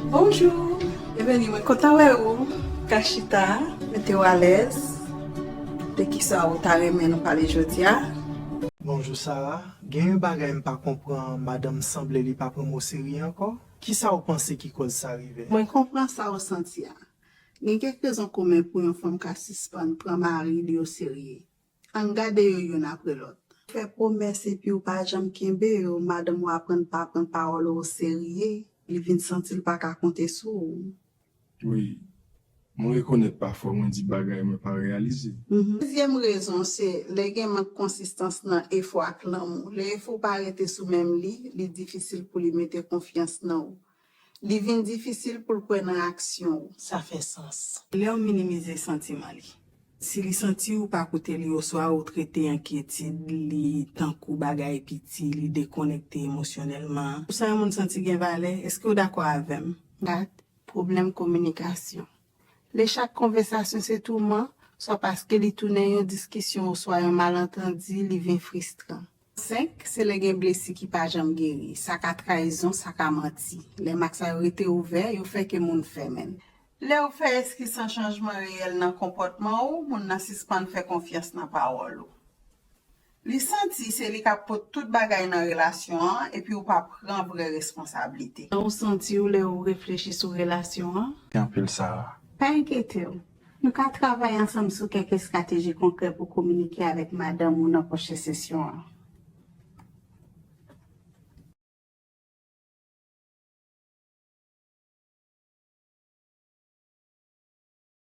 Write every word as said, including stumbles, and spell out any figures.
Bonjou! Bienveni, mwen kontan wè ou. Ka chita, mete w alèz. De kisa ou ta renmen nou pale jodi a? Bonjou Sarah, gen yon bagay m pa konpran, madanm sanble li pa pran m oserye ankò. Kisa ou panse ki koz sa rive? Mwen konpran sa ou santi a. Gen kèk rezon komen pou yon fanm ka sispann pran mari li oserye. Ann gade yo youn apre lòt. Fè pwomès epi ou pa janm kenbe yo, madanm ou aprann pa pran pawòl ou oserye, li vin santi l pa ka konte sou ou. Wi, mwen rekonèt pafwa mwen di bagay mwen pa reyalize. Dezyèm rezon se lè gen mank konsistans nan efò ak lanmou. Lè efò w pa rete sou menm liy, li difisil pou li mete konfyans nan ou. Li vin difisil pou l kwè nan aksyon ou. Sa fè sans. Lè w minimize santiman li. Si li santi ou pa koute li oswa ou trete enkyetid li tankou bagay piti, li dekonekte emosyonèlman. Ou sa yon moun santi gen valè? Èske w dakò avè m? Kat, pwoblèm kominikasyon. Lè chak konvèsasyon se touman, swa paske li tounen yon diskisyon oswa yon malantandi, li vin fristran. Senk, se lè gen blesi ki pa janm geri. Sa ka trayizon, sa ka manti. Lè mak sa yo rete ouvè, yo fè ke moun fèmen. Lè ou fè eskiz san chanjman reyèl nan konpòtman ou, moun nan sispann fè konfyans nan pawòl ou. Li santi se li k ap pot tout bagay nan relasyon an epi ou pa pran vrè responsablite. Jan ou santi w lè ou reflechi sou relasyon an? Gen anpil Sarah. Pa enkyete w. Nou ka travay ansanm sou kèk estrateji konkrè pou kominike avèk madanm ou nan pwochen sesyon an.